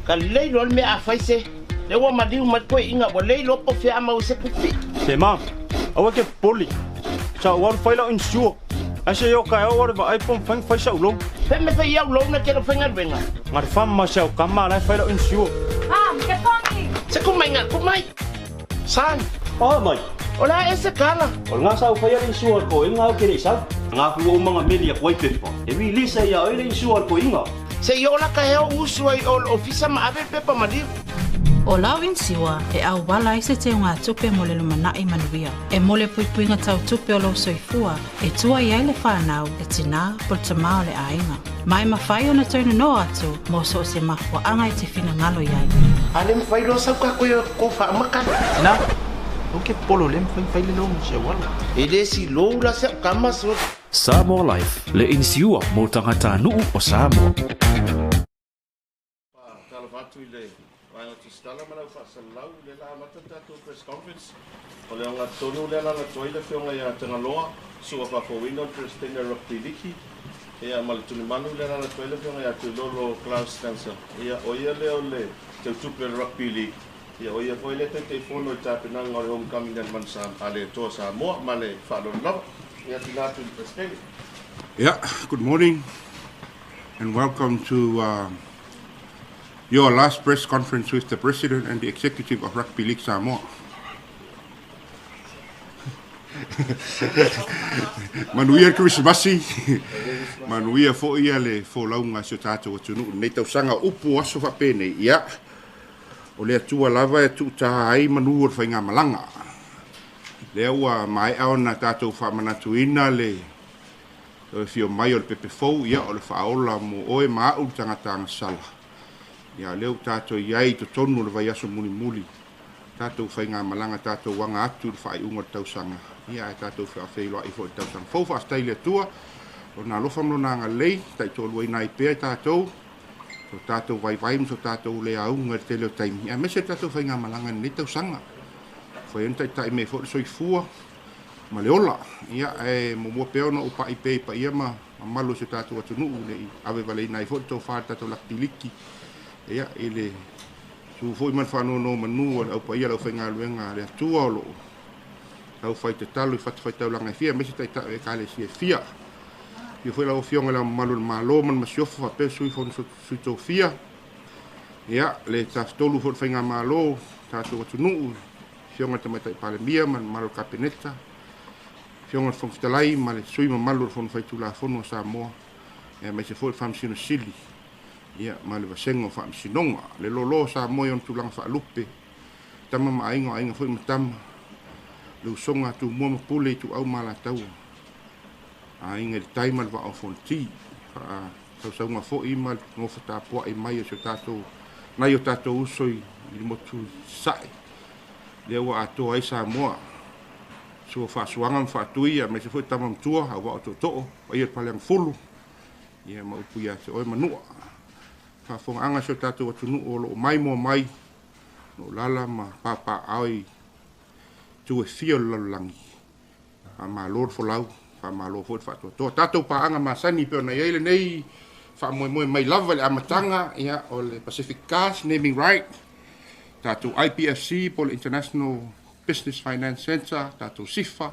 Ka lelei loa le mea a fai se lea ua maliu mai le toeaina ua le iloa po o fea a maua se tupe. Se ma, aua e te popole. Sa ou alu fai lau insure. Ae se i oo taeao ou alu e vaai po o mafai ona fai sa'u loan. Fea mea fai au loan e te le o faigaluega? Na o le fam ma si au tama la e fai lau insure. Mom, ke pongi! Se ku mai nga ku mai. Son. Oh mai. O le a e se kala? O lena sa ou faia le insure a le toeaina au ke le i sau. Nga fu ou manga meli atu ai pepa. E release ai ia oe le insure a le toeaina. Se i oo la ka hea o usu ai o le ofisa ma ave le pepa maliu. O lau insiua e auala ai se teugatupe mo le lumanai manuia. E mo le puipuiga tau tupe o lou soifua e tua i ai le fanau, le tinā po le tamā o le aiga. Ma e mafai ona toe nonoa atu mo so o se mafuaaga e te finagalo i ai. A le mafai loa sau ka koe ko faamakala. Tina, aua ke popolo le mafai fai le lou mo si auala. E le si lou la se au kama so. Samoa Life, le inisiua mo tagatanuu o Samoa. Faatalofa atu i le Vaega Tusitala ma lau faasalalau i lea la amata le tatou press conference. O le ogatotonu lea na alu atu ai le Afioga ia Tagaloa, Su'a Faafouina o le Peresetene o le Rugby Liki, ia ma le tulimanu lea na alu atu ai le Afioga ia Tuilolo Klaus Spencer. Ia, o ia lea o le teutupe o le Rugby League, ia o ia foi lea Taitaifono i tapenaga o le Homecoming a le Manu a le Toa Samoa. Ma le faaaloalo lava. Ia, tuuina atu i le Peresetene. Yeah, good morning and welcome to your last press conference with the President and the Executive of Rugby League Samoa. Manuia le Kerisimasi, manuia foi ia le folauga a si o tatou atunuu i lenei tausaga. O upu o aso faapenei, ia, o le Atua lava e tuuta ai manu o le faigamalaga. Lea ua maea ona tatou faamanatuina le Toe afio mai o le pepe fou, ia o le faaola mo oe ma a'u le tagata agasala. Ia o lea ua tatou i ai i totonu o le vaiaso mulimuli, tatou faigamalaga tatou aga atu i le faaiuga o le tausaga, ia ae tatou faafeiloai foi i le tausaga fou. Faafetai i le Atua, Lona alofa ma Lona agalelei, taitoaluaina ai pea i tatou, so tatou vaivai ma so tatou le auga i le tele o taimi, aemaise le tatou faigamalaga i lenei tausaga. Ua fai ai ona taitai mai foi le soifua, ma le ola. Ia, ae muamua pea ona ou pai pea i paia ma mamalu o si o tatou atunuu ne i ave valeina ai foi le tofa i le tatou lakipiliki, ia, i le su foi ma le faanonomanu a le au paia o le aufaigaluega a le Atua o lo o taufai tatalo i fatafaitaulaga e fia, aemaise taitai o Ekalesia e fia. Afio foi lau Afioga i Le Ao Mamalu o le Malo ma le Masiofo faapea le Sui Fono Sui Tofia, ia, le Tafatolu foi o le Faigamalo, tatou atunuu, Afioga i le Tamaitai Palemia ma le mamalu o le Kapeneta, Afioga i le Fofoga Fetalai ma le sui mamalu o le Fono Faitulafono a Samoa, aemaise foi le Faamasino Sili ma le Vasega o Faamasinoga. Le loaloa o Samoa i ona tulaga faalupe, tama ma aiga, o aiga foi ma tama, le usoga a Tumua ma Pule, Ituau ma Alataua, Aiga i le Tai ma le Vaa o Fonoti. Faatausauga foi ma le nofo tapuai mai o si o tatou, nai o tatou uso i le motu Sasae, lea ua atoa ai Samoa. Sua faasuaga ma faatui, aemaise foi tama matua, auvaa o tootoo, paia i le Paleagafulu, ia ma upu ia te oe Manua. Faafofogaaga a si o tatou atunuu o lo o maimoa mai, o lo o lala ma papaaao i itu e fia o le lalolagi. Faamalo le folau, faamalo foi le faatoatoa. Tatou paaga masani pei ona i ai lenei faamoemoe mai lava i le amataga, ia, o le Pacific Gas Naming Right, tatou IPFC po o le International Business Finance Centre, tatou SIFA,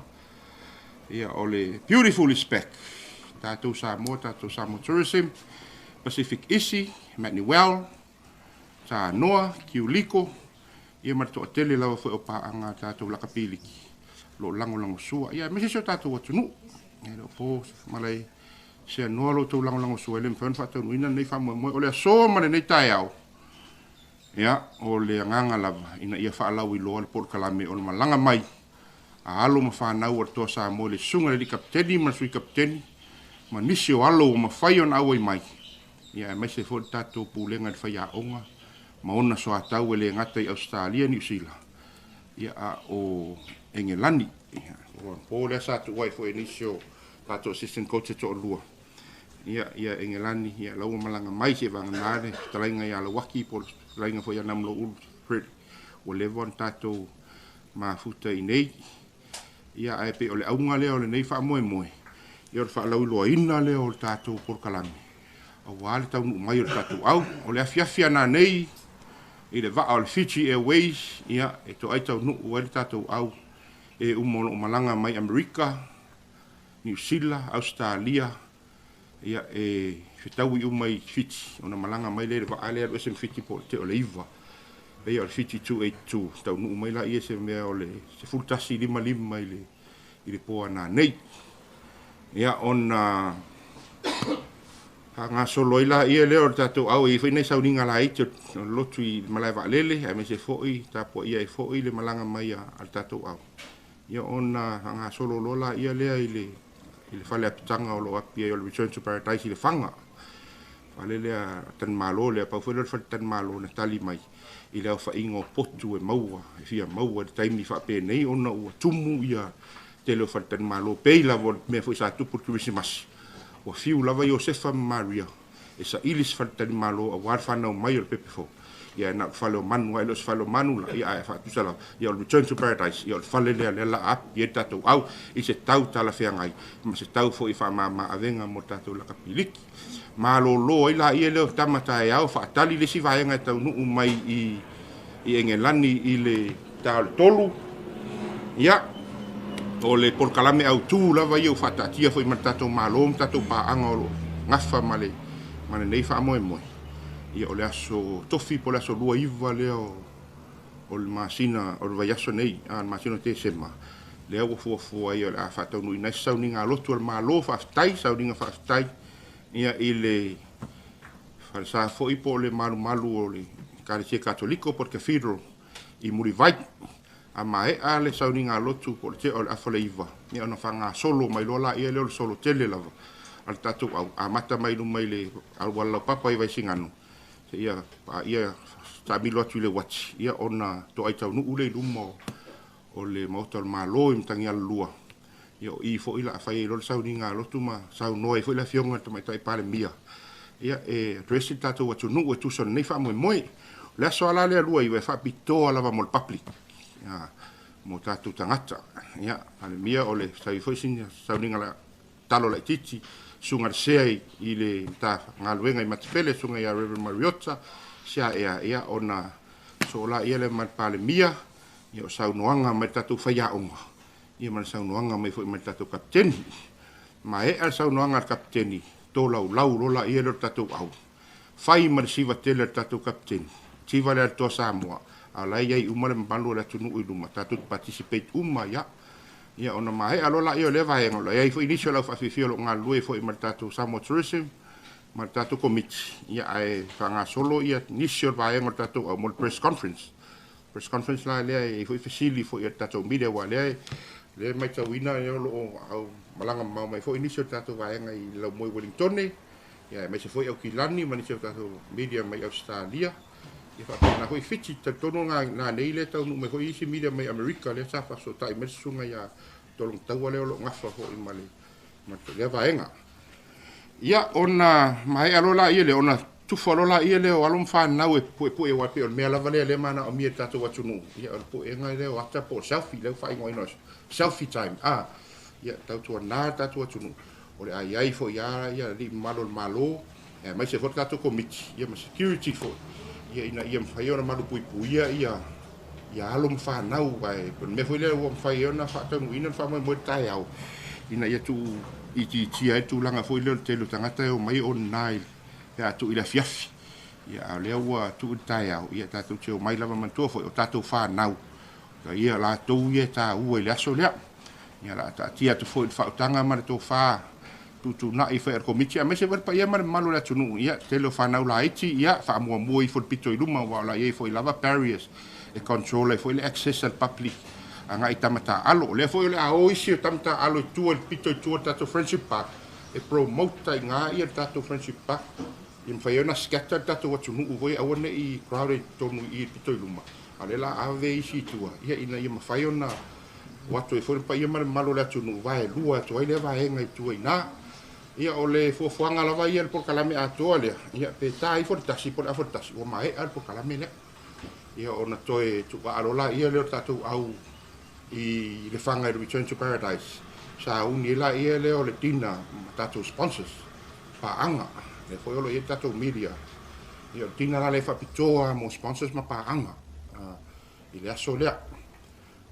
ia, o le Beautiful is Back, tatou Samoa, tatou Samoa Tourism, Pacific Isi, Manuel, Samoa, Kiuliko, ia ma le toatele lava foi o paaga a tatou lakapiliki o lo o lagolagosua, ia aemaise si o tatou atunuu. E le o po malae seanoa lo outou lagolagosua, e le mafai ona faataunuuina lenei faamoemoe. O le aso ma lenei taeao, ia, o le agaga lava ina ia faalauiloa le polokalame o le malaga mai a alo ma fanau a le Toa Samoa i le Susuga i le Alii Kapeteni ma le Sui Kapeteni ma nisi o alo ua mafai ona auai mai, ia aemaise foi le tatou Pulega i le Faiaoga ma ona soatau e le gata i Ausetalia, Niu Sila, ia a o Engelani. Ia, o po lea sa tuuai foi e nisi o tatou assistant coach e toalua, ia, ia Engelani, ia la ua malaga mai se vagana le fetalaiga ia Lauaki po o le fetalaiga foi ia Namulauulu Fred, ua leva ona tatou mafuta i nei. Ia, ae pei o le auga lea o lenei faamoemoe, ia o le faalauiloaina lea o le tatou polokalame, aua le taunuu mai o le tatou au. O le afiafi a nanei, i le vaa o le Fiji Airways, ia, e toai taunuu ai le tatou au e uma o loo malaga mai Amerika, Niu Sila, Ausetalia, ia, e fetaui uma i Fiti, ona malaga mai lea i le vaa lea e alu ese ma Fiti po o le tea o le 9. Ia o le Fiji 282, taunuu mai laia se mea o le 11:55 i le po a nanei. Ia ona faagasolo ai laia lea o le tatou au, e i ai foi nai sauniga laiti o le lotu i le malae vaalele, aemaise foi tapuaia ai foi le malaga mai a le tatou au. Ia ona faagasolo loa laia lea i le fale apitaga o lo o api ai o le Return to Paradise i le Faga. Fale lea talimalo lea, pau foi lea o le fale talimalo na tali mai i le aofaiga o potu e maua, e fia maua i le taimi faapenei ona ua tumu ia tele o faletalimalo pei lava o le mea foi sa tupu i le Kerisimasi. Ua fiu lava Iosefa ma Maria e saili se faletalimalo aua le fanau mai o le pepe fou. Ia na o le fale o manu, ae le o se fale o manu la, ia ae faatusa lava. Ia o le Return to Paradise, ia o le fale lea lea la api ai le tatou au i se tau talafeagai ma se tau foi faamama avega mo le tatou lakapiliki. Malolo ai laia lea o tama taeao faatali le isi vaega e taunuu mai i Engelani i le ta o le 3. Ia, o le polokalame autū lava ia ua faataatia foi ma le tatou Malo ma tatou paaga o lo o gafa ma lenei faamoemoe. Ia o le aso tofi po o le aso 29 lea o le masina o le vaiaso nei, le masina o Tesema, lea ua fuafua ai o le a faataunuuina ai se sauniga a lotu a le Malo, faafetai, sauniga faafetai, ia i le falesa foi po o le malumalu o le Ekalesia Katoliko po o le Cathedral i Mulivai. A maea le sauniga a lotu po o le tea o le 8:30, ia ona faagasolo mai loa laia lea o le solo tele lava a le tatou au, amata mai luma i le auala laupapa i Vaisigano, seia paia taamilo atu i le uati, ia ona toai taunuu lea i luma o le Maota o le Malo i Matagialalua. Ia o i foi la a fai ai loa le sauniga a lotu ma saunoa ai foi le afioga i le Tamaitai Palemia, ia e address le tatou atunuu e tusa o lenei faamoemoe. O le aso ala lea 29 e faapitoa lava mo le public, ia, mo tatou tagata. Ia, Palemia o le sai foi sina sauniga la talo laitiiti, susuga le sea i le Matagaluega i Matipele, susuga ia Reverend Mariota, sea ea, ia ona sola ia le ma le Palemia, ia o saunoaga mai le tatou faiaoga, ia ma le saunoaga mai foi mai le tatou kapiteni. Maea le saunoaga a le kapiteni, tolaulau loa laia lea o le tatou au. Fai ma le siva tele a le tatou kapiteni, siva lea a le Toa Samoa, a o la e i ai uma le mamalu o le atunuu i luma, tatou te participate uma ia. Ia ona maea loa laia o lea vaega, o la e i ai foi nisi o lau faafiafia o lo o galulue foi ma le tatou Samoa Tourism, ma le tatou komiti, ia ae faagasolo ia nisi o le vaega o le tatou au mo le press conference. Press conference la lea e i ai foi fesili foi a le tatou media, aua lea e matauina o lo o au malaga mamao mai foi nisi o le tatou vaega i Laumoe Wellingtone, ia aemaise foi Aukilani ma nisi o tatou media mai Australia. Ia faapena foi Fiti, talitonu na nei lea taunuu mai foi isi media mai Amerika lea sa faafesootai mai le susuga ia Tologataua lea o lo o gafa foi ma lea vaega. Ia ona maea loa laia lea, ona tufa loa laia lea o alo ma fanau e puepue, aua pei o le mea lava lea lea manaomia e le tatou atunuu. Ia o le puega lea o ata po o selfie, lea ua faaigoaina o selfie time. Ia tautuana le tatou atunuu, o le a i ai foi lava ia alii mamalu o le Malo, aemaise foi le tatou komiti, ia ma security foi, ia ina ia mafai ona malupuipuia ia alo ma fanau. Ae o le mea foi lea ua mafai ai ona faataunuuina le faamoemoe i le taeao, ina ia tuu itiitia ai le tulaga foi lea o le tele o tagata e omai ona pe a tuu i le afiafi. Ia a o lea ua tuu i le taeao, ia tatou te omai lava manatua foi o tatou fanau, ia latou ia e taua i le aso lea. Ia la taatia atu foi i le faautaga ma le tofa tuutuunai foi a le komiti, aemaise foi le paia ma le mamalu o le atunuu. Ia tele o fanau laiti, ia faamuamua ifo le pito i luma, aua o la i ai foi lava barriers e control ai foi le access a le public agai tama taalo. O lea foi o le a o isi o tama taalo i tua i le pito i tua o le tatou Friendship Park, e promote ai ngā ia le tatou Friendship Park, ia mafai ai ona scatter le tatou atunuu foi, aua ne i crowded tonu i i le pito i luma, a o lea la ave isi i tua, ia ina ia mafai ona o atu ai foi le paia ma le mamalu o le atunuu vaelua atu ai lea vaega i tua i ina. Ia o le fuafuaga lava ia le polokalame atoa lea, ia pe tā ifo le 1 po o le 12:30, ua maea le polokalame lea. Ia ona toe tuuvaa loa laia lea o le tatou au i le Faga i le Return to Paradise, sauni ai laia lea o le dinner ma tatou sponsors, paaga, lea foi o lo o i ai le tatou media. Ia, o le dinner la lea e faapitoa lava mo sponsors ma paaga i le aso lea.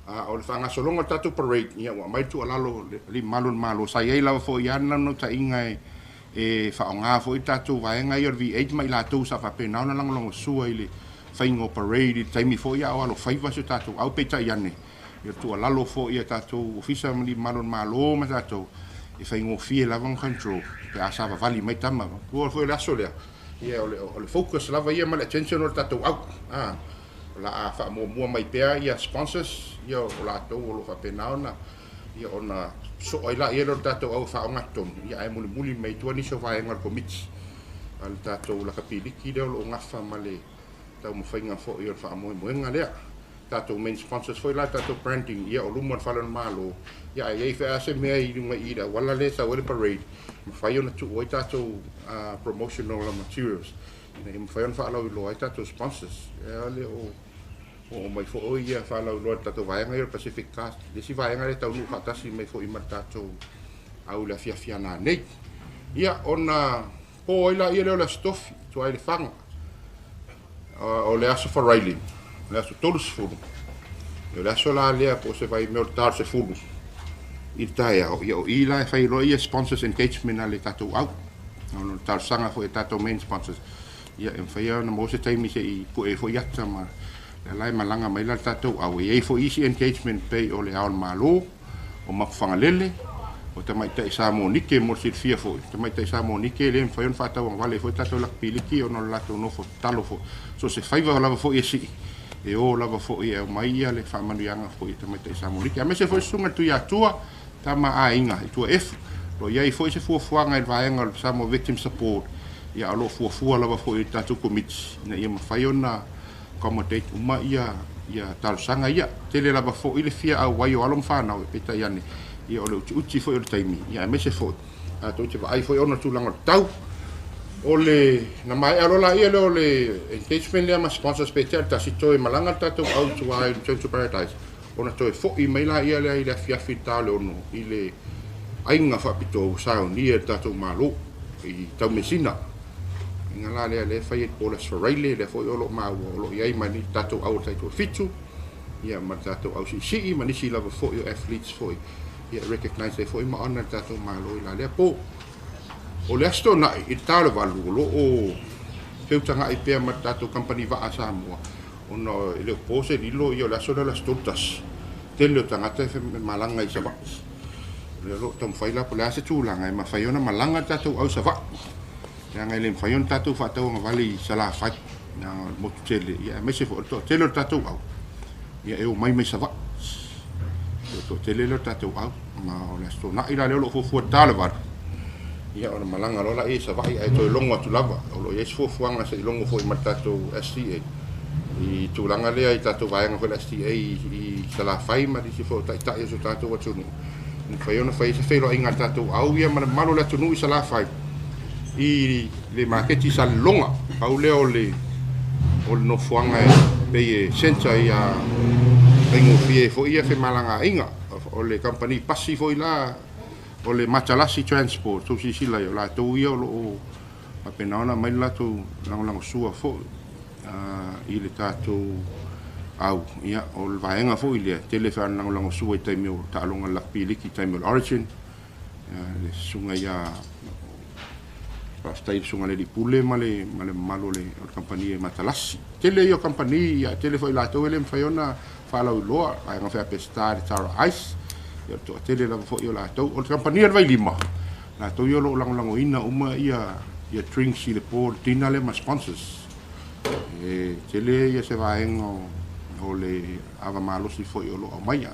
A o le faagasologa o le tatou parade, ia ua aumai le tuualalo a alii mamalu o le Malo, sa i ai lava foi lava le naunautaiga e faaaoga foi le tatou vaega ia o le V8 ma i latou sa faapena ona lagolagosua i le faiga o parade i le taimi foi a o alofaiva si o tatou au. Peitai ane, ia o le tuualalo foi a tatou Ofisa ma alii mamalu o le Malo ma tatou, e faigofie lava ona control pe a savavali mai tama. Manatua foi o le aso lea, ia o le focus lava ia ma le attention o le tatou au. O le a faamuamua mai pea ia sponsors ia o latou o lo o faapena ona ia ona sosoo ai laia lea o le tatou au e faaaoga totonu, ia ae mulimuli mai tua nisi o vaega o le komiti a le tatou lakapiliki lea o lo o gafa ma le taumafaiga foi o le faamoemoega lea. Tatou main sponsors foi la tatou branding ia o luma o le Fale o le Malo, ia ae i ai foi lava se mea i luga i i le auala lea e sau ai le parade, mafai ona tuu ai tatou promotional materials ina ia mafai ona faalauiloa ai tatou sponsors. Ea le o oo mai foi ia faalauiloa i le tatou vaega ia o le Pacific Cast, le isi vaega lea e taunuu faatasi mai foi ma le tatou au i le afiafi a nanei. Ia, ona po ai laia lea o le Aso Tofi, tua i Lefaga, o le Aso Faraile, o le aso 30, o le aso la lea po o se vaimea o le ta o le 10 i le taeao, ia o i la e fai loa ia sponsors engagement a le tatou au. Ona o le talosaga foi a tatou main sponsors, ia e mafai lava ona maua se taimi se i pue ai foi ata ma lea la e malaga mai la le tatou au. E i ai foi isi engagement pei o le Ao o le Malo, o Mapufagalele, o Tamaitai Samoa Nike mo le silafia foi, Tamaitai Samoa Nike lea e mafai ona faatauagavale ai foi tatou lakapiliki ona o le latou nofo tatalo foi. So o se faiva lava foi e sii, e o lava foi e aumai ia le faamanuiaga foi a Tamaitai Samoa Nike. Aemaise foi Susuga i le Tuiatua, Tama a Aiga i Tuaefu. O lo o i ai foi se fuafuaga i le vaega o le Samoa Victim Support, ia o lo o fuafua lava foi e le tatou Komiti ina ia mafai ona accommodate uma ia ia talosaga ia. Tele lava foi le fia auai o alo ma fanau, peitai ane, ia o le utiuti foi o le taimi, ia aemaise foi tatou te vaai foi ona o tulaga o le tau. O le, na maea loa laia lea o le engagement lea ma sponsors pe tea le tasi, toe malaga le tatou au i tua i Return to Paradise, Ona toe foi mai laia lea i le afiafi i le ta o le 6 i le aiga faapitoa ua saonia e le tatou Malo i Taumeasina. Aiga la lea lea e fai ai le Paul Esfaraile, lea foi o lo o maua o lo o i ai ma ni tatou au o le taitoafitu, ia ma le tatou au siisii ma nisi lava foi o athletes foi, ia e recognise ai foi ma honour le tatou Malo i la lea po. O le Aso Toonai i le ta o le 8 o lo o feutagai pea ma le tatou kamupani vaa a Samoa Ona e le o po se lilo, ia o le aso lea o le aso 31, tele o tagata e malaga i Savaii. O lea o lo o taumafai la po o le a se tulaga e mafai ai ona malaga le tatou au i Savaii, leaga e le mafai ona tatou faatauagavale i Salafai, leaga o le motu tele, ia aemaise foi o le toatele o le tatou au, ia e omai mai Savaii. O le toatele lea o le tatou au, ma o le Aso Toonai la lea o lo o fuafua i le ta o le 8, ia ona malaga loa lea i Savaii ae toe logo atu lava. O lo o i ai se fuafuaga se i logo foi ma le tatou STA i tulaga lea i tatou vaega foi le STA i Salafai ma nisi foi o taitai o si o tatou atunuu. E mafai ona fai ai se feiloaiga a le tatou au ia ma le mamalu o le atunuu i Salafai i le maketi i Salelologa. Pau lea o le o le nofoaga e pei e centre ia faigofie ai foi ia femalagaaiga. O le kamupani pasi foi la o le Matalasi Transport, tou silasila i ai, o latou ia o lo o faapena ona aumai le latou lagolagosua foi i le tatou au. Ia, o le vaega foi lea, e tele foi ona lagolagosua i taimi o taaloga lakapi liki, taimi o le Origin, le susuga ia Faafetai i le Susuga i le Alii Pule ma le mamalu o le kamupani e Matalasi. Tele ia o kamupani, ia tele foi latou e le mafai ona faalauiloa, vaega foi a Peseta i le Tara Ice, ia o le toatele lava foi o latou. O le kamupani a le Vailima, latou ia o lo o lagolagoina uma ia drinks i le po, le dinner lea ma sponsors. E tele ia se vaega o le ava malosi foi o lo o aumaia.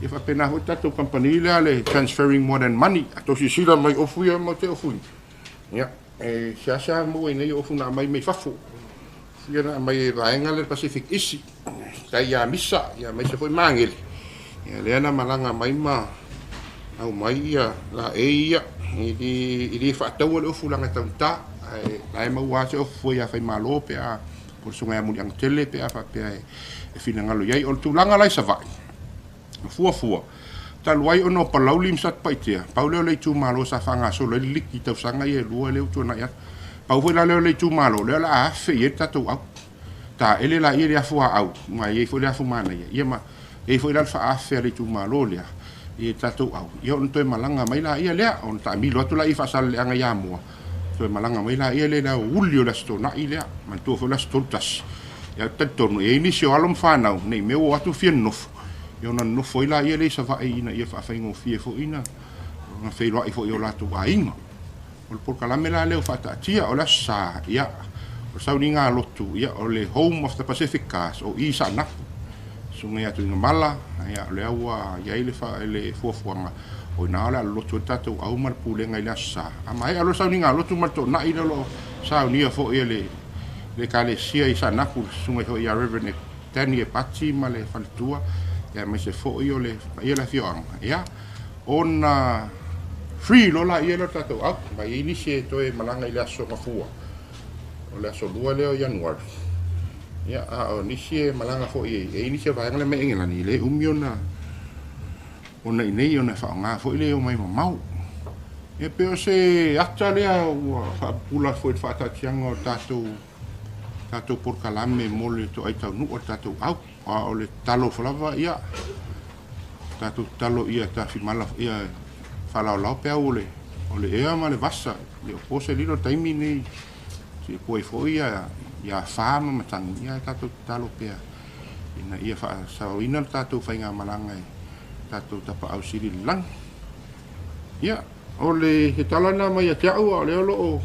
Ia faapena foi le tatou kamupani lea le Transferring More Than Money. A tou silasila mai ofu ia matou te ofuina, ia, e seasea maua i nei ofu na aumai mai fafo. Ia na aumai e vaega lea le Pacific Isi, tai ia Misa, ia aemaise foi Magele. Ia lea na malaga mai ma aumai ia laei ia, e le faataua le ofu leaga e taugata, ae la e maua lava se ofu foi ia Faimalo pe a po o le Susuga ia Muliagatele pe a faapea e finagalo i ai. O le tulaga la i Savaii, o fuafua, talu ai ona o Palauli ma Satupaitea, pau lea o le itumalo sa faagasolo ai le liki i tausaga ia e lua lea ua tuanai atu. Pau foi la lea o le itumalo, lea o le a afe i ai le tatou au. Taele laia le afu aau, ma e i ai foi le afu manaia, ia ma e i ai foi la le faaafe a le itumalo lea i le tatou au, ia ona toe malaga mai laia lea, ona taamilo atu laia i Faasaleleaga i Amoa, toe malaga mai laia lea i le aoauli o le Aso Toonai lea, manatua foi o le Aso 31. Ia ou te talitonu, e i ai nisi o alo ma fanau, ne i mea ua o atu fia nonofo, ia ona nonofo ai laia lea i Savaii ina ia faafaigofie foi ona feiloai foi i o latou aiga. O le polokalame la lea ua faataatia, o le Aso Sa, ia, o le sauniga a lotu, ia, o le Home of the Pacific Cars, o i i Saanapu, susuga ia Tuigamala, ia, o lea ua i ai le, le fuafuaga, o i ina o le a lolotu ai le tatou au ma le pulega i le Aso Sa. A maea loa le sauniga a lotu ma le toonai lea o lo o saunia foi e le, le Ekalesia i Saanapu, le susuga foi ia Reverend Danny Epati ma le faletua, ia, aemaise foi o le paia o le afioaga, ia, ona free loa laia lea o le tatou au, ma e i ai nisi e toe malaga i le aso Gafua, o le aso 2 lea o Ianuari. Ia, a o nisi e malaga foi, e i ai nisi o vaega lea mai Engelani, e le umi ona ona i inei ona e faaaoga foi le omai mamao. Ia pei o se ata lea ua faapupula foi i le faataatiaga o tatou tatou polokalame mo le toai taunuu o le tatou au. A o le tatalo lava, ia, tatou tatalo ia tafimala, ia faalaolao peau o le, o le ea ma le vasa, le o po se lilo taimi nei, se i ai foi ia, ia afa ma matagi, ia tatou tatalo pea, ina ia faasaoina le tatou faigamalaga e tatou tapaau sili i le lagi. Ia, o le he tala lena mai ia te au, a o lea o lo o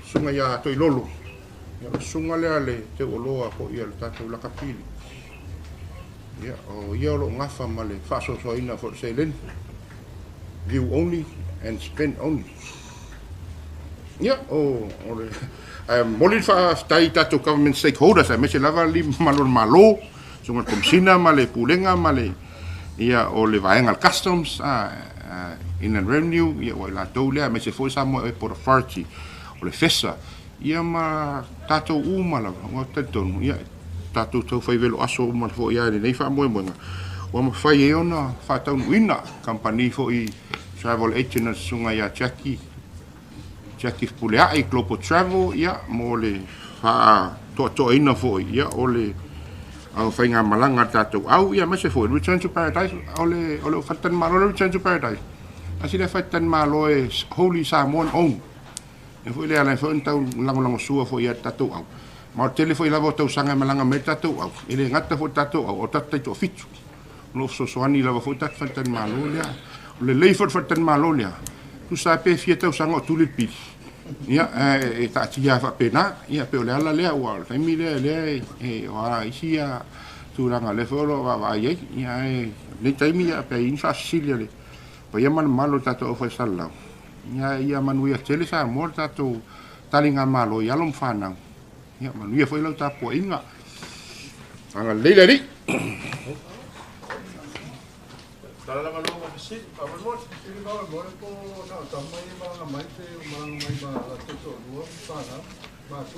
susuga ia Toilolo, ia o le susuga lea le teuoloa foi a le tatou lakapili. Ia, o ia o lo o gafa ma le faasoasoaina foi o le seleni. View only and spend only. Ia, o, o le, ae momoli le faafetai i tatou government stakeholders, aemaise lava le mamalu o le Malo, susuga i le Komesina ma le Pulega ma le, ia, o le vaega a le Customs, Inland Revenue, ia, ua i latou lea, aemaise foi Samoa Airport Authority, o le FESA, ia ma tatou uma lava, ua talitonu, ia, tatou tau fai velo aso uma foi lava i lenei faamoemoega, ua mafai ai ona faataunuuina kamupani foi travel agent a le susuga ia Jackie, Jackie Fepuleai, Global Travel, ia, mo le faatoatoaina foi, ia, o le au faigamalaga a le tatou au, ia, aemaise foi Return to Paradise, o le, o le faletalimalo le Return to Paradise, tasi lea faletalimalo e wholly Samoan owned. Ia foi lea ala ai foi ona tau lagolagosua foi ia tatou au. Ma o le tele foi lava o tausaga e malaga mai ai le tatou au, e le gata foi le tatou au, o tatou taitoafitu. O lo o fesoasoani lava foi le tatou faletalimalo lea. O le lelei foi o le faletalimalo lea, tusa lava pe fia tausaga o tuli le pili, ia, e taatia lava faapena. Ia, pei o le ala lea, ua o le taimi lea, lea e, o a isi ia tulaga lea foi o lo o vaavaai ai. Ia, ae o lenei taimi, ia, pe i ai ni faafesili a le paia ma le mamalu o le tatou aufaisalalaau. Ia, ia manuia tele Samoa le tatou taligamalo i alo ma fanau. Ia, manuia foi lau tapuaiga. Agalelei le Alii.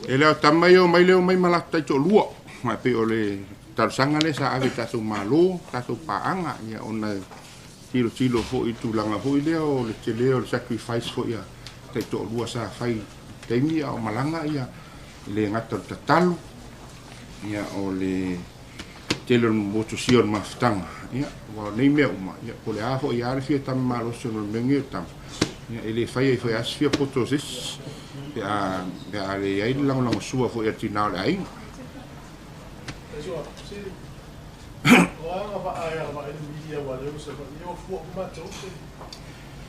E le o tama ia o mai lea o mai ma latou taitoalua. Ma e pei o le talosaga lea sa ave i tatou malo, tatou paaga, ia ona tilotilo foi i tulaga foi lea o le tele o le sacrifice foi a taitoalua sa fai i taimi a o malaga ia, e le gata o le tatalo, ia o le tele o le motusia o le mafutaga, ia aua o nei mea uma, ia po o le a foi lava le fia tama malosi ona o le mea lenei o le tama, ia e le fai ai foi lava se fia poto o se isi pe a pe a leai le lagolagosua foi a le tina o le aiga.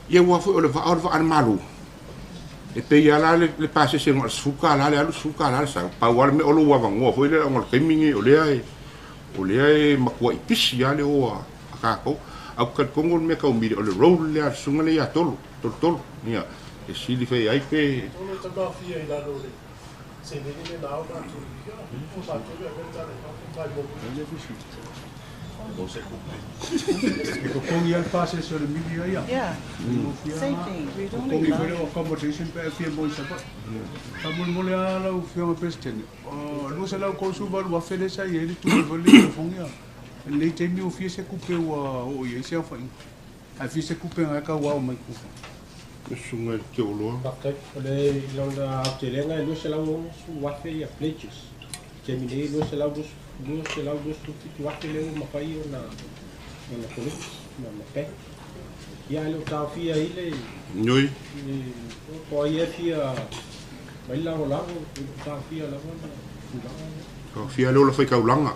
Ia aua foi o le vaa o le vaa a le Malo. E pei lava la le pasese na o le $10 le alu, $10 le sau. Pau lava le mea o lou avanoa foi lea ona o le taimi lenei o lea e o lea e matuai pisi lava le o a tatou. Ae ou te talitonu o le mea tau mili o le role lea a le susuga lea ia Tolo, Tolotolo. Ia, e sili fai ai pe E totogi lava le pasese o le mili ia. Totogi foi le accommodation pe a e fia moe i Savaii. Faamolemole lava lau Afioga Peresetene, $238,000 lea sa i ai le tupe foi lea i California. I lenei taimi ua fia se tupe ua oo i ai se aofaiga, ae fia se tupe na e tau ao mai tua. Le susuga i le Teoloa. Faafetai. O le i lona aotelega e 260,000 ia pledges. Taimi nei e 227,000 lea ua mafai ona ona collect ma ma bank. Ia ae le o taofia ai le Oi. Po o ai e fia mai le lagolago, e le o taofia lava le tulaga lea. Taofia le ola faitaulaga.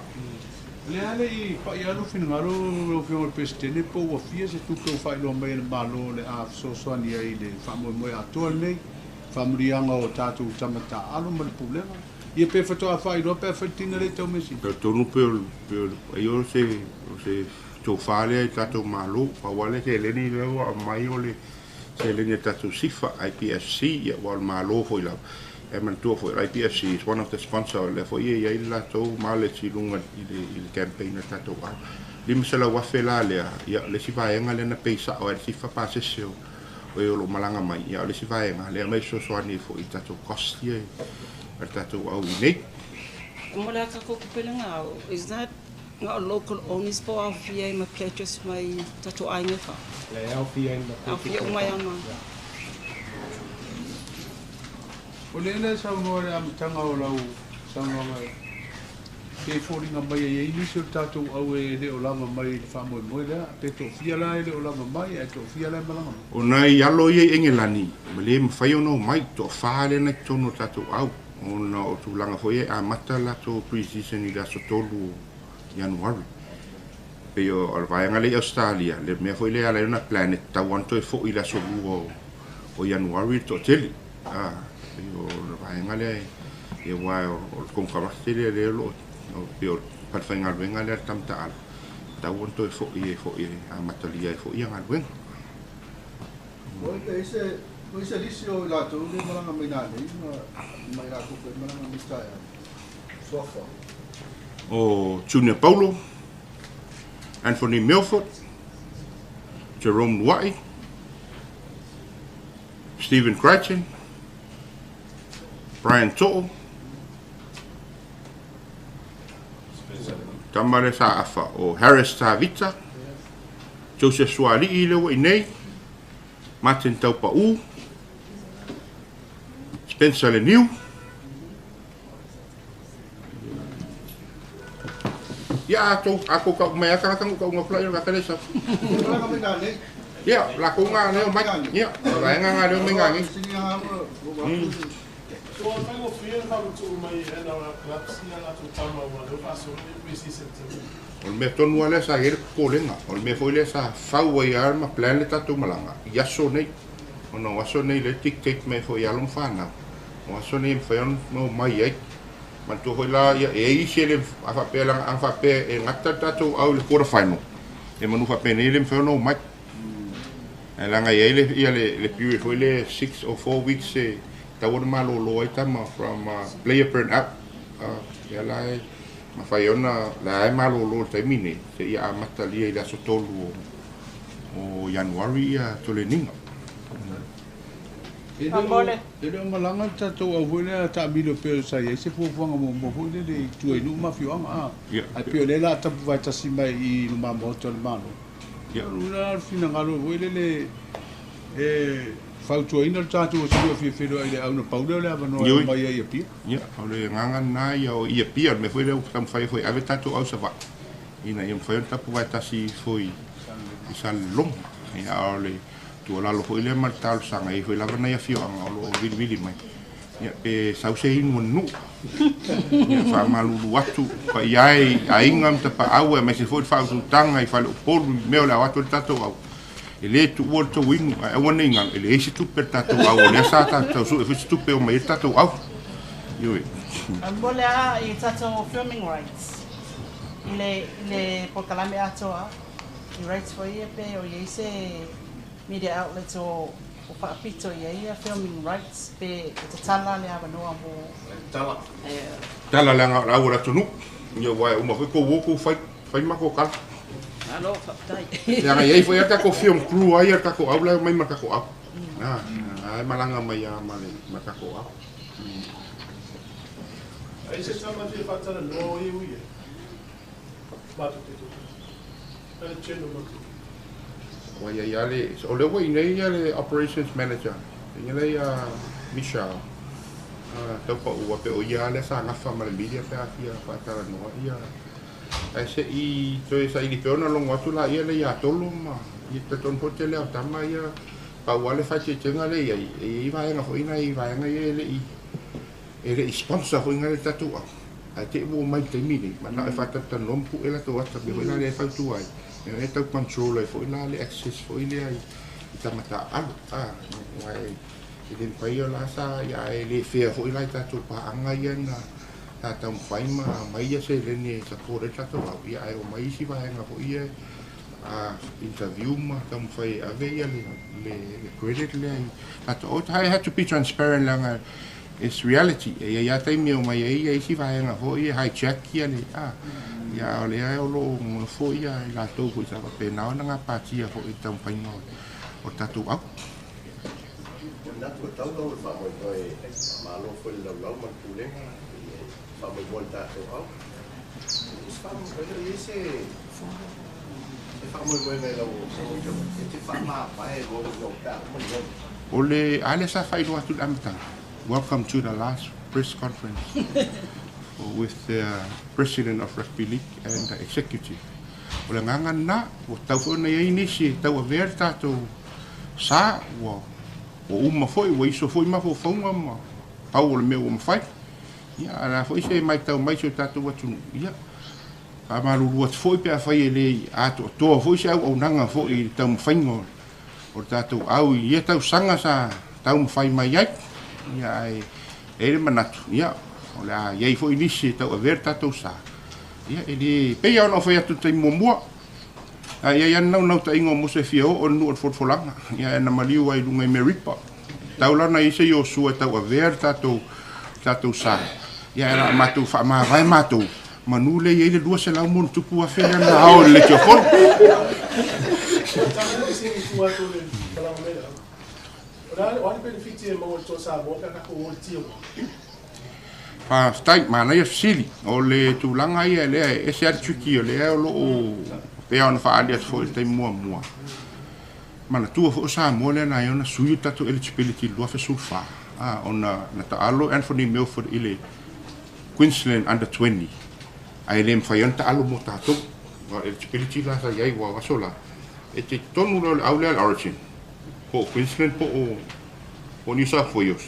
O le a le i pai lava lou finagalo lau Afioga i le Peresetene po ua fia se tupe ua faailoa mai e le Malo o le a fesoasoani ai i le faamoemoe atoa lenei faamanuiaga o tatou tama taaalo ma le Pulega. Ia pe faatoa faailoa pe afai le tina lea i Taumeasina. Talitonu pe o le ai o se o se tofa lea i le tatou Malo. Pau lava le seleni lea ua aumai o le seleni a le tatou SIFA, IPFC, ia aua o le Malo foi lava. Ae manatua foi o le IPFC is one of the sponsor o lea foi e i ai le latou mileage i luga i le i le campaign a le tatou au. $500,000 la lea, ia o le isi vaega lea na pay sao ai e le SIFA pasese o o e o lo o malaga mai, ia a o le isi vaega lea e aumai e fesoasoani ai foi i tatou cost ia a le tatou au i inei. Mo le aka ko kupelenga au, is that nga o local owners po aofia ai ma pledges mai tatou aiga e fa? Le aofia ai ma pledges Aofia uma ai ma. O lea la e saunoa i le amataga o lau saunoaga pe foliga mai e i ai nisi o le tatou au e le o lava mai i le faamoemoe lea, pe toafia la e le o lava mai ae toafia la e malaga mai. O nai alo ia i Engelani, ua le mafai ona omai, toafa lea na i totonu o le tatou au, ona o tulaga foi ia e amata latou pre-season i le aso 3 o Ianuari. E pei o le vaega lea i Ausetalia, le mea foi lea e ala ai ona plan e tatau lava ona toe foi i le aso 2 o Ianuari le toatele. A, pei o le vaega lea e, aua o le konekarate lea lea o lo o, pei o le falefaigaluega lea a le tama taalo, e tatau ona toe foi e foi e amatalia ai foi galuega. Oi, pe se oi se lisi o i latou le malaga mai nanei ma ma i latou foi malaga mai taeao. Suafa. O Junior Paulo, Anthony Milford, Jerome Luai, Stephen Crichton, Brian To'o, tama lea sa afa o Harris Tavita, Joseph Suali'i lea ua i inei, Martin Taupa'u, Spencer Leniu, Ia, a tou, a tou kau mai a tagata na ou kauga atu la ia o le tagata lea e sau. Ia, latou na lea omai. Ia, o vaega na lea omai nanei. O le mea tonu lava lea sa i ai le popolega, o le mea foi lea sa fau ai lava ma plan le tatou malaga i aso nei, ona o aso nei lea e dictate mai ai foi e alo ma fanau, o aso nei e mafai ona omai ai. Manatua foi la, ia, e i ai isi e le, a faapea, leaga ana faapea e gata le tatou au i le quarter final, e manu faapenei e le mafai ona omai. Ae leaga e i ai le, ia le, le period foi lea 6 or 4 weeks e tatau ona malolo ai tama from player burn out. Lea la e mafai ona, la e malolo i le taimi nei, seia amatalia i le aso 3 o, o Ianuari ia toleniga. E le o malaga le tatou au foi lea taamilo pei sa i ai se fuafuaga muamua foi lele i tua i nuu ma afioaga a. Ae pei o lea o le a tapuvaetasi mai i luma maota o le Malo. Ia o le finagalo foi lele e fautuaina le tatou atunuu e fia feiloai i le au na pau lea o le avanoa e omai ai i Apia. Ia, o le agaga lena ia o i Apia, o le mea foi lea ua taumafai ai foi e ave tatou au i Savaii ina ia mafai ona tapuvaetasi ifo i Salelologa. Ia, a o le tuualalo foi lea ma le talosaga, e i ai foi lava nai afioaga o lo o vilivili mai, ia, pe sau se inu o le nuu. Ia, faamalulu atu paia e i aiga ma tapaau aemaise foi le faautautaga i faleupolu i mea o le a o atu ai le tatou au. E le tuua le tou inu, ae aua ne i galo, e leai se tupe a le tatou au, o lea sa tatou sue foi se tupe e omai ai le tatou au. Ioe. Mo le a i tatou filming rights i le i le polokalame atoa i rights foi ia pe o i ai se media outlets o o faapito i ai ia filming rights pe e tatala le avanoa mo Tala. Tala leaga o le au o le atunuu. Ia aua e uma foi kou o kou fai, fai matou tala. Malo faafetai. Leaga e i ai foi lava le tatou film crew a ia le tatou au la e omai ma le tatou au. A, la e malaga mai lava ma le tatou au. Ai se tama fia faatalanoa o ia ui ai. Matou te toatasi. Ai le channel matou. Ua i ai lava le, o lea ua i inei le Operations Manager, e i ai ia Michelle Taupaua, pe o ia lava lea sa gafa ma le media pe a fia faatalanoa ia. Ae se i toe saili pea ona logo atu laia lea ia Tolo ma ia talitonu foi le tele o tama ia, pau lava le faaeteetega lea e i ai, e i ai vaega foi nai vaega ia e le i e le i sponsor foi na le tatou au, ae te i ua omai i le taimi lenei, manao e faatalatalanoa ma pue latou ata mea foi la lea e fautua ai, e tau control ai foi la le access foi lea i tagata taaalo, aua e le mafai o la sa, ae le fair foi la i tatou paaga ia na sa taumafai ma aumai ia seleni e support ai le tatou au, ia ae omai isi vaega foi ia interview ma taumafai e ave ia le credit lea i tatou. I have to be transparent leaga it's reality. E i ai lava taimi e omai ai ia isi vaega foi e hijack ia le a ia o lea o lo o nofo ia i latou foi sa faapena ona gapatia foi i le taumafaiga o le tatou au. Te manatu e tau lau le faamoemoe malo foi le laulau ma le pulega i le faamoemoe le tatou au. E le o i ai se faamoemoega i lau afioga e te faamavae loa ua pe a uma le O le a lea sa faailoa atu i le amataga. Welcome to the last press conference with the President of Rugby League and the Executive. O le agaga lena, ua tatau foi ona i ai nisi e tauavea le tatou sa, ua uma foi, ua iso foi mafaufauga ma pau o le mea ua mafai. Ia, a o le a foi se matau mai si o tatou atunuu, ia, faamalulu atu foi pe afai e le atoatoa foi se auaunaga foi i le taumafaiga o le tatou au i ia tausaga sa taumafai mai ai. Ia, ae e i ai le manatu, ia, o le a i ai foi nisi e tauavea le tatou sa. Ia, e le pei lava ona ou fai atu i le taimi muamua, a i ai lava le naunautaiga o Mose e fia oo i le nuu o le folafolaga, ia, ae na maliu ai i luga i Meripa. Tau la ona i ai se Iosua e tauavea le tatou, le tatou sa. Ia, ae o le a matou faamavae matou, manu lea e i ai le 200 ma ono tupu afe lea na ao i le leitiofono. Faafetai, manaia fesili. O le tulaga ia lea e ese lava le tricky o lea o lo o pei ona faaali atu foi i le taimi muamua. Manatua foi o Samoa lea na ai ona sui o tatou eligibility i le 2014, ona na taalo Anthony Milford i le Queensland Under 20, ae le mafai ona taalo mo tatou. O eligibility la sa i ai ua aso la, e te totonu lea o le au lea le Origin, po o Queensland po o New South Wales,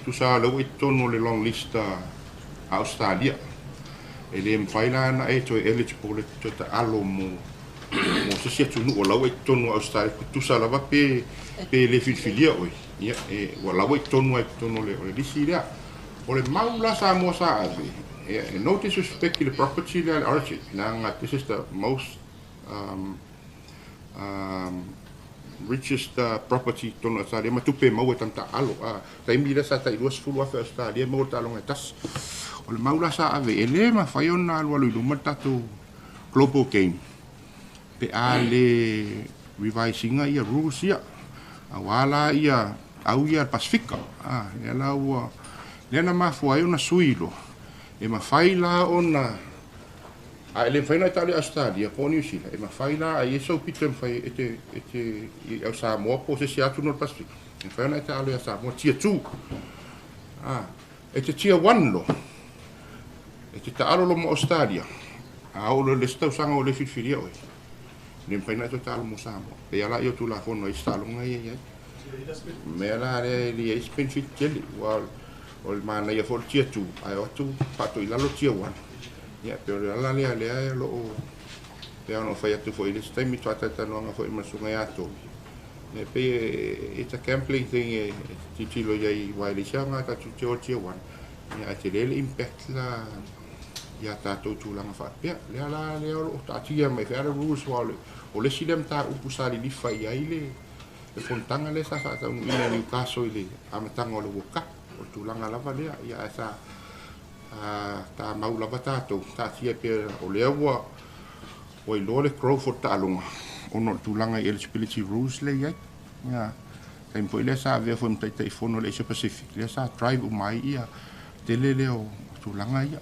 tusa lea ua i totonu o le long list a Australia. E le mafai la ona e toe eligible e toe taalo mo se isi atunuu o la ua i totonu o Australia, tusa lava pe le filifilia oe, ia, e, ua la ua i totonu ai totonu o le lisi lea. O le mau la Samoa sa ave, e no disrespect i le property lea le Origin, leaga this is the most richest property totonu o Australia ma tupe maua e tagata alo. Taimi lea sa tai 20,000 Australia maua le taaloga e tasi. O le mau la sa ave, e le mafai ona alualu i luma le tatou global game pe a le revise ina ia rules ia. Aua la ia au ia Pasifika, lea la ua lea na mafua ai ona sui loa. E mafai la ona a e le mafai ona e taalo i Australia po o New Zealand, e mafai la ai e sau pito e mafai e te i au Samoa po o se isi atu no le Pasifika, e mafai ona e taalo ia Samoa tier 2. E te tier 1 lo, e te taalo lo mo Australia, a o le isi tausaga o le filifilia oe, le mafai ona e toe taalo mo Samoa. E ala i o Tulafono ai taaloga ia i ai. Mea la lea e le ai se benefit tele, ua o le manaia foi le tier 2, ae o atu faatoi lalo tier 1. Ia, pe o le ala lea lea o lo o pe ona o fai atu foi i le isi taimi faatalatalanoaga foi ma le susuga ia Tomi. E pei it's a gambling thing e tilotilo i ai, aua e leai se aoga tatou te o tier 1, ia, ae tele le impact la ia tatou tulaga faapea. Lea la lea o lo o taatia mai fea le rules, aua o le isi lea mataupu sa lilifa i ai le fonotaga lea sa faataunuuina i Newcastle i le amataga o le World Cup. O le tulaga lava lea, ia, ae sa tamau lava tatou, taatia pea o lea ua iloa le growth o le taaloga ona o le tulaga i eligibility rules lea i ai. Ia, taimi foi lea sa avea foi ma Taitaifono o le Asia Pacific, lea sa drive uma ai ia tele lea o tulaga ia.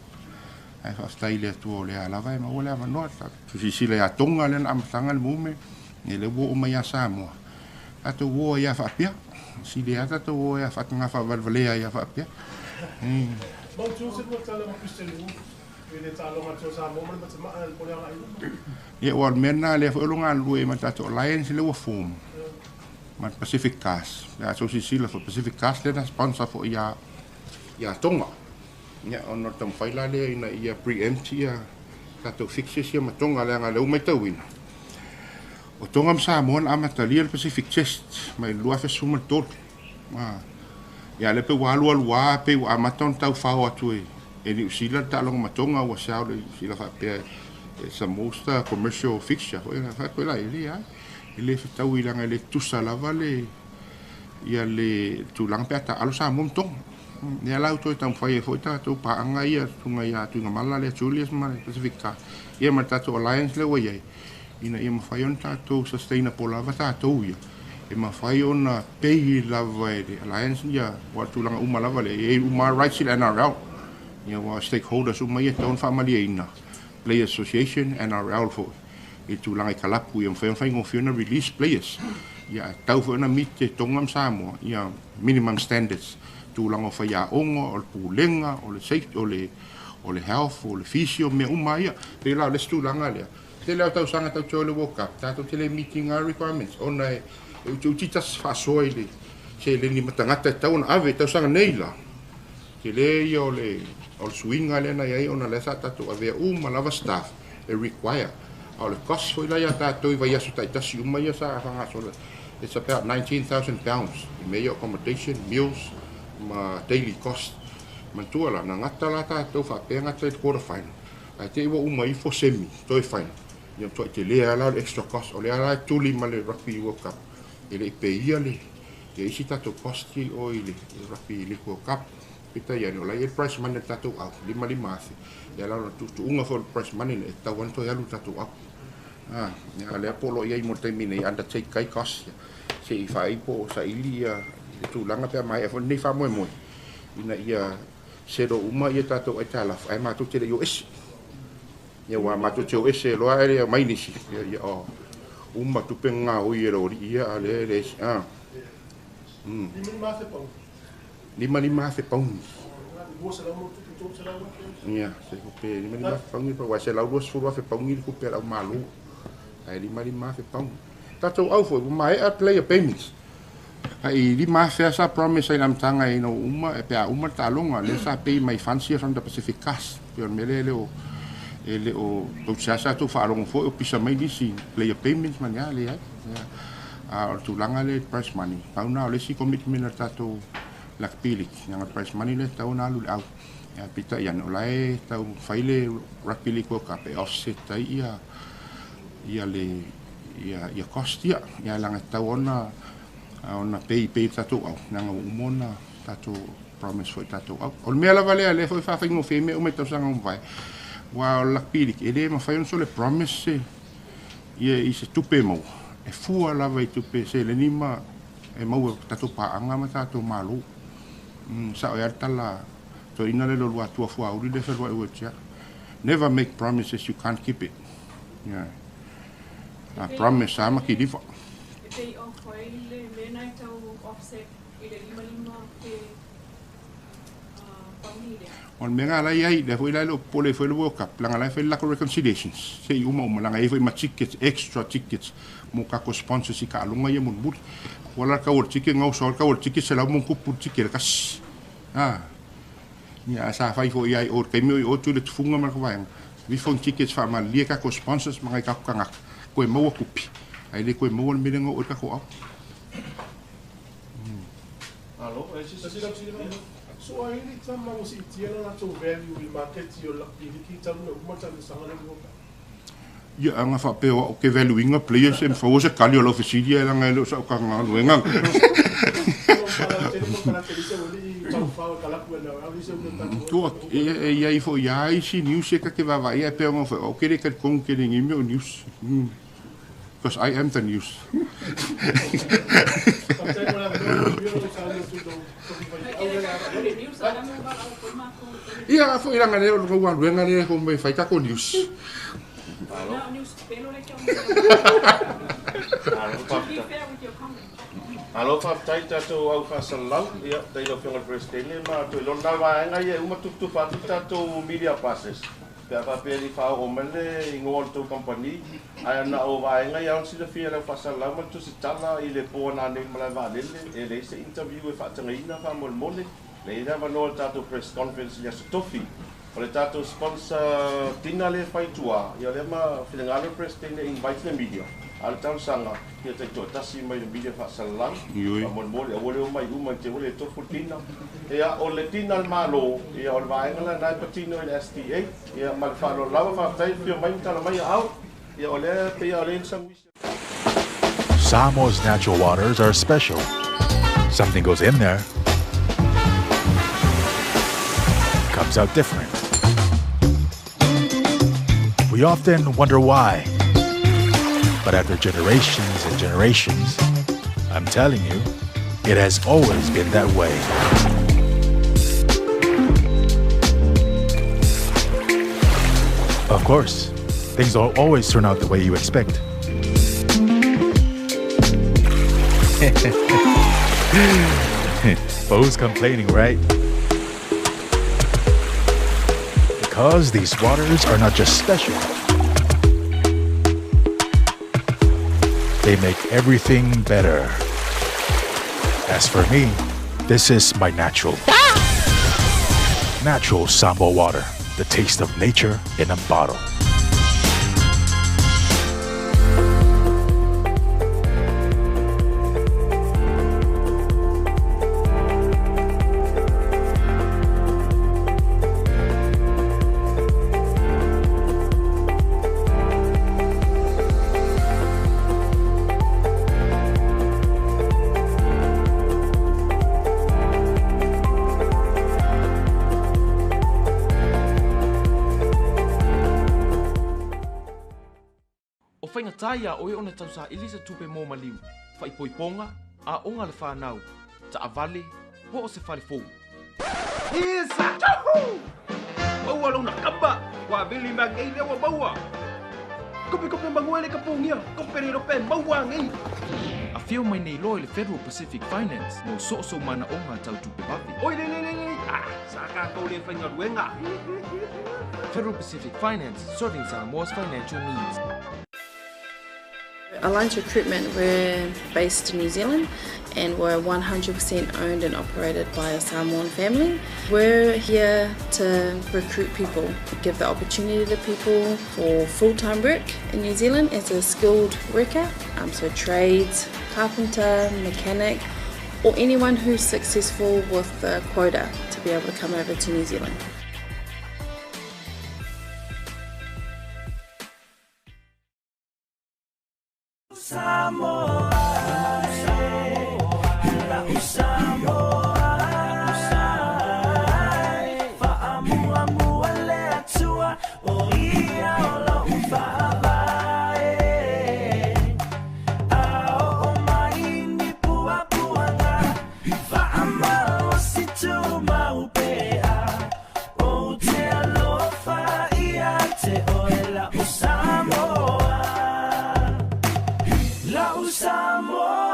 Ae faafetai i le Atua o lea lava e maua le avanoa. Silasila ia Tonga lea na amataga le movement, Ia lea ua oo mai ia Samoa, tatou o ai lava faapea. Sili lava tatou o ai lava faataga faavalevalea ai lava faapea. Mautu se lua tala ma Christian Wu i le taaloga atu a Samoa ma le Matamaa i le pole agai i luma. Ia aua o le mea lena lea foi o lo o galulue ai ma le tatou alliance lea ua form ma le Pacific Cars. Pe a outou silasila foi, Pacific Cars lea na sponsor foi ia ia Tonga. Ia ona o le taumafai la lea ina ia pre-empt ia tatou fixtures ia ma Tonga leaga o lea ua matauina o Tonga ma Samoa na amatalia le Pacific Test mai le 2013. Ia lea pei ua alualu lava pei ua amata ona tau fao atu e Niu Sila le taaloga ma Tonga ua sao le Niu Sila faapea it's the most commercial fixture foi lea. Fai atu ai la, e leai, e le fetaui leaga e le tutusa lava le ia le tulaga pe a taaalo Samoa ma Tonga. Lea la ua toe taumafai ai foi tatou paaga ia susuga ia Tuigamala lea Julius ma le Pacific Car ia ma le tatou alliance lea ua i ai ina ia mafai ona tatou sustainable lava tatou ia e mafai ona pay lava e le alliance ia aua o tulaga uma lava lea e i ai uma lava rights i le NRL ia aua o stakeholders uma ia e tatau ona faamalieina Players Association, NRL foi i le tulaga i kalapu ia mafai ona faigofie ona release players ia ae tatau foi ona meet e Tonga ma Samoa ia minimum standards tulaga o faiaoga, o le pulega, o le safety, o le o le health, o le physio, mea uma lava ia. Pei la o le isi tulaga lea, tele lava o tausaga tatou te o i le World Cup, tatou te le meet ina requirements ona e utiuti tasi faasoa i le seleni ma tagata e tatau ona ave. I tausaga nei la, tele ia o le o le suiga lea na i ai ona lea sa tatou avea uma lava staff e require. A o le cost foi la ia tatou i vaiaso taitasi uma ia sa faagasolo, it's about £19,000 i mea ia o accommodation, meals ma daily cost. Manatua la, na gata la tatou faapea gata i le quarter final, ae te i ua uma ifo semi, toe final, ia matuai tele lava la o le extra cost. O lea la e tuli ma le Rugby World Cup, e le i peia le ia isi tatou cost ia i o i le Rugby League World Cup. Peitai ane, o la e i ai le prize money a le tatou au, 55 afe. Ia la o le tuutuuga foi o le prize money lea, e tatau lava ona toe alu le tatou au. A, ia a lea po o lo o i ai mo le taimi nei, undertake ai cost ia, se i vaai po o saili ia le tulaga pe a maea foi lenei faamoemoe, ina ia settle uma ia tatou aitalafu, ae matou te le i o ese. Ia aua matou te o ese loa ae le aumai nisi, ia, ia o, uma tupe gaoi e le alii ia, a lea e leai se, a. 55 afe pauni. 55 afe pauni. Ia, se tupe 55 afe pauni, aua e 120 afe pauni le tupe a le aumalo, ae 55 afe pauni. Tatou au foi, ua maea player payments. Ae i 5,000 lava sa promise ai i le amataga ina ua uma, pe a uma le taaloga, lea sa pay mai funds ia from the Pacific Cast. Pei o le mea lea e le o, e le o, tou te seasea tou faalogo foi o pisa mai nisi player payments ma ni a, leai. Ia, a o le tulaga lea i le prize money, pau lena o le isi commitment a le tatou Rugby League, leaga o le prize money lea e tatau ona alu i le au. Ae peitai ane, o la e tau fai le Rugby League World Cup e offset ai ia, ia le, ia, ia cost ia. Ia leaga e tatau ona, ona pay, pay le tatou au, leaga ua uma ona tatou promise foi i tatou au. O le mea lava lea, lea foi e faafaigofie ai mea uma i tausaga ua mavae, aua o le Rugby League, e le mafai ona sole promise se, ia i se tupe e maua, e fua lava i tupe seleni ma e maua e tatou paaga ma tatou Malo. Sao ai lava le tala toeaina lea le Uluatua Fuauli lea e feluai wheelchair, never make promises you can't keep it. Yeah. A promise lava ma kiliva. E pay off ai le mea na e tau offset i le 55 pe pauni lea. O le mea lena la e i ai, lea foi la e le o popole ai foi le World Cup, leaga la e fai le latou reconciliations, se i uma uma, leaga e i ai foi ma tickets, extra tickets mo tatou sponsors i taaloga ia mulimuli. Ua la le tau o le ticket, gausa ai le tau o le ticket 100 ma ono tupu le ticket e tasi. A, ia, ae sa fai foi ia i o i le taimi o i o tu i le tufuga ma le vaega, vifo ni tickets faamalilie tatou sponsors ma nai tatou tagata, toe maua tupe, ae le toe maua le mea lea na oo i ai le tatou au. Malo, e se isi. So ai le tama ua siitia le latou value i le maketi o le lakipiliki talu na uma le talosaga lea i World Cup. Ia, ana faapea o au ke value ina players e mafaua se tali o lau fesili ae leaga e le o sau tagaluega. Tua, e i ai foi lava isi news e ta te vaavaai ae pei ona fai, o au ke le talitonu tele i nei mea o news. Because I am the news. Ia, foi leaga lea o le galuega lea e fai tatou news. To be fair with your comment. Alo faafetai tatou au faasalalau, ia tai lau Afioga i le Peresetene ma toe lona vaega ia e uma tufutufa atu tatou media passes pe a faapea i faaoo mai le igoa o le tou kamupani, ae na o vaega ia ona silafia e le au faasalalau ma le tusitala i le po nanei i le malae vaalele, e leai se interview e faatagaina faamolemole, leai le avanoa i le tatou press conference i le aso tofi. O le tatou sponsor dinner lea e fai i tua, ia o lea ma finagalo le Peresetene e invite le media, a o le talosaga, ia taitoatasi mai le media faasalalau, faamolemole, aua le omai uma i te i ua le tofu le dinner. Ia, o le dinner a le Malo, ia o le vaega lena e patino i le STA, ia ma le faaaloalo lava, faafetai le afio mai ma tala mai aao, ia o lea pei lava o lea e i ai le saguisi. Samoa's natural waters are special. Something goes in there, comes out different. We often wonder why. But after generations and generations, I'm telling you, it has always been that way. Of course, things don't always turn out the way you expect. But who's complaining, right? Because these waters are not just special. They make everything better. As for me, this is my natural. Natural Samoa water, the taste of nature in a bottle. O faigata iā oe ona tausaili se tupe mo maliu, faaipoipoga, aoga a le fanau, taavale, po o se fale fou. Isa! Juhu! Maua lona kapa! Ua vili mai nei lea ua maua! Kope kope mangue le kapungia! Kope le rope maua nei! Afio mai nei loa i le Federal Pacific Finance mo soosoo manaoga tau tupe vave. Oi le le le le! Ah, sa tatou le faigaluega! Federal Pacific Finance, serving Samoa's financial needs. Alliance Recruitment, we're based in New Zealand and we're 100% owned and operated by a Samoan family. We're here to recruit people, give the opportunity to people for full-time work in New Zealand as a skilled worker, so trades, carpenter, mechanic, or anyone who's successful with the quota to be able to come over to New Zealand. Samoa, la'u Samoa, faamuamua le Atua, o ia o lo'u faavae. A oo mai ni puapuaga, faamalosi tumau pea, ou te alofa ia te oe la'u Samoa. La'u Samoa.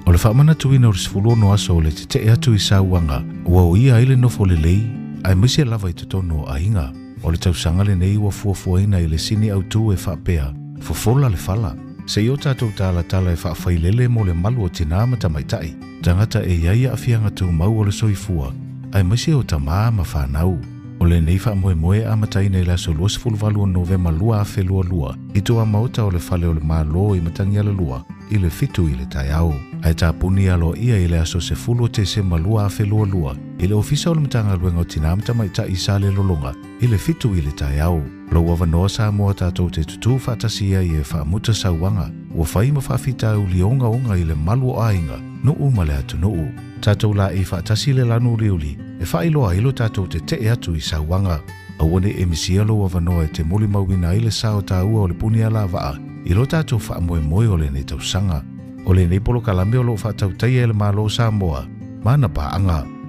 O le faamanatuina o le 16 aso o le tetee atu i sauaga ua oia ai le nofo lelei aemaise lava i totonu o aiga. O le tausaga lenei ua fuafuaina i le sini autū e faapea, fofola le fala. Seia o tatou talatala e faafailele mo le malu o tinā ma tamaitai, tagata e i ai aafiaga tumau o le soifua, aemaise o tamā ma fanau. O lenei faamoemoe e amataina i le aso 28 o Novema 2022 i tuamaota o le Fale o le Malo i Matagialalua i le 7 i le taeao. Ae tapuni aloaia i le aso 10 o Tesema 2022 i le Ofisa o le Matagaluega o Tinā ma Tamaitai i Salelologa i le 7 i le taeao. Lou avanoa Samoa tatou te tutū faatasi ai e faamuta sauaga ua fai ma faafitauli ogaoga i le malu o aiga, nuu ma le atunuu. Tatou laei faatasi le lanu uliuli e faailoa ai lo tatou tetee atu i sauaga. Aua nei e misia lou avanoa e te molimauina ai le sao taua o le puni alavaa i lo tatou faamoemoe o lenei tausaga. O lenei polokalame o loo faatautaia e le Malo o Samoa ma ana paaga.